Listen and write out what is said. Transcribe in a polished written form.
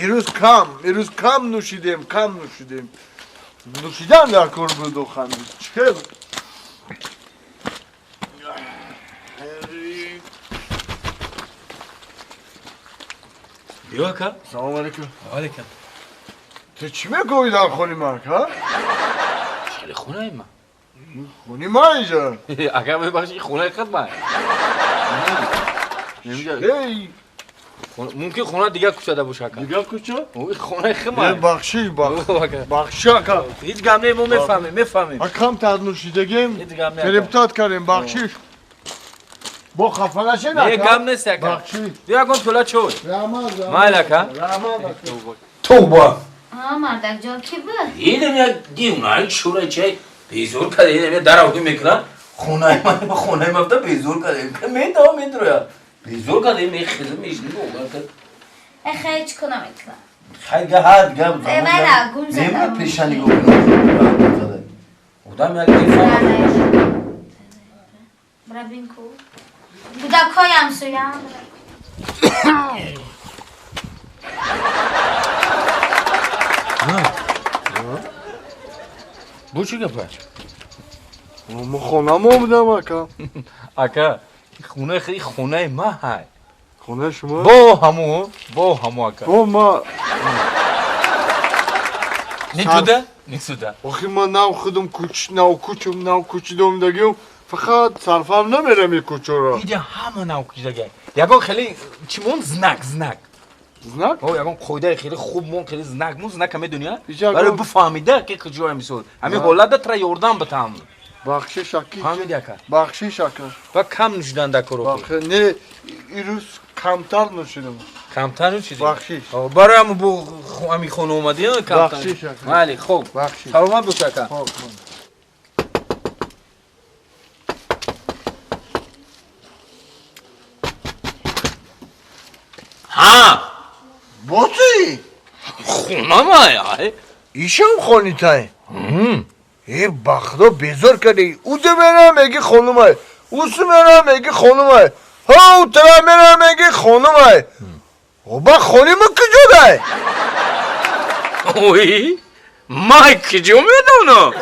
Ирӯз кам, ирӯз кам нӯшидем, кам нӯшидем. Нӯшидан дар кор буд охан. Чӣ? Биё, ака. Салом алейкум. Алейкум. Ту чӣ мекунӣ дар хони ман, ха? Хеле хонаи ман. Хони ман инҷа. Ака, мебахши, хонаи худ ман. Эй, Мумкин хона дигар кӯчада боша, ака. Дигар кӯча? Ой, хонаи худ Не, ман. бахшиш, бахшиш. О, ака. Бахшиш, ака. Ҳеҷ гап не, мо мефаҳмем, мефаҳмем. А камтар нӯшидагем, Ҳеҷ гап не, ака. переплат кардем, бахшиш. Бо хафа нашед, Не, ака. гап нест, ака. Бахшиш. Биё, ягон пиёла чой. Раҳмат, раҳмат. Майли, ака. Раҳмат, ака. Тавба. А, мардакҷон, ки буд? Идем як дивнаи шура чай безор карда, идем як даравгӣ мекунад. Хонаи ман, хонаи ман буда безор карда. Медава медроя. Безор карда, мехеза мешни бовар кард. Э, хеле чӣ кунам мекунам? Хай гаҳад гап. Э, майла, гум задам. Мемра пешани гум. Одам як мефаҳмад. Бра бин ку. Кӯдакҳои ҳамсояам. Бу чӣ гапа? Мо хонам омадам, ака. Ака, хонаи хи хонаи ма ҳай. Хонаи шумо? Бо ҳаму, бо ҳаму, ака. Бо ма Не туда, не сюда. Охи ман нав худам кӯч, нав кӯчум, нав кӯчида омадагиам, фақат сарфам намерам ин кӯчаро. Иҷа ҳама нав кӯчидага. Ягон хеле чӣ мон знак, знак. Знак? О, ягон қоидаи хеле хуб мон, хеле знак мон, знака медони, а? Иҷа Барои ягон- бифаҳмида ки куҷоя мисол. Ҳамин ҳолатда тра ёрдам битам. Бахшиш, аки. Фаҳмиди, ака? Бахшиш, ака. Ва кам нӯшидан дар коро. Бахшиш. Не, ирӯз камтар нӯшидам. Камтар нӯшидӣ? Бахшиш. О, барои ҳамун бо ҳамин хона омадӣ, а, камтар. Бахшиш, ака. Майли, хуб. Бахшиш. Саломат бош, ака. Хоб, хоб. Ҳа! Бози? Хона май, ай. Ишам хонитай. Э, ба худо безор кардӣ. Уду мерам, меги хонумай. Усу мерам, меги хонумай. Ҳа, утара мерам, меги хонумай. Оба хонима куҷодай? Ой, май куҷо медонам?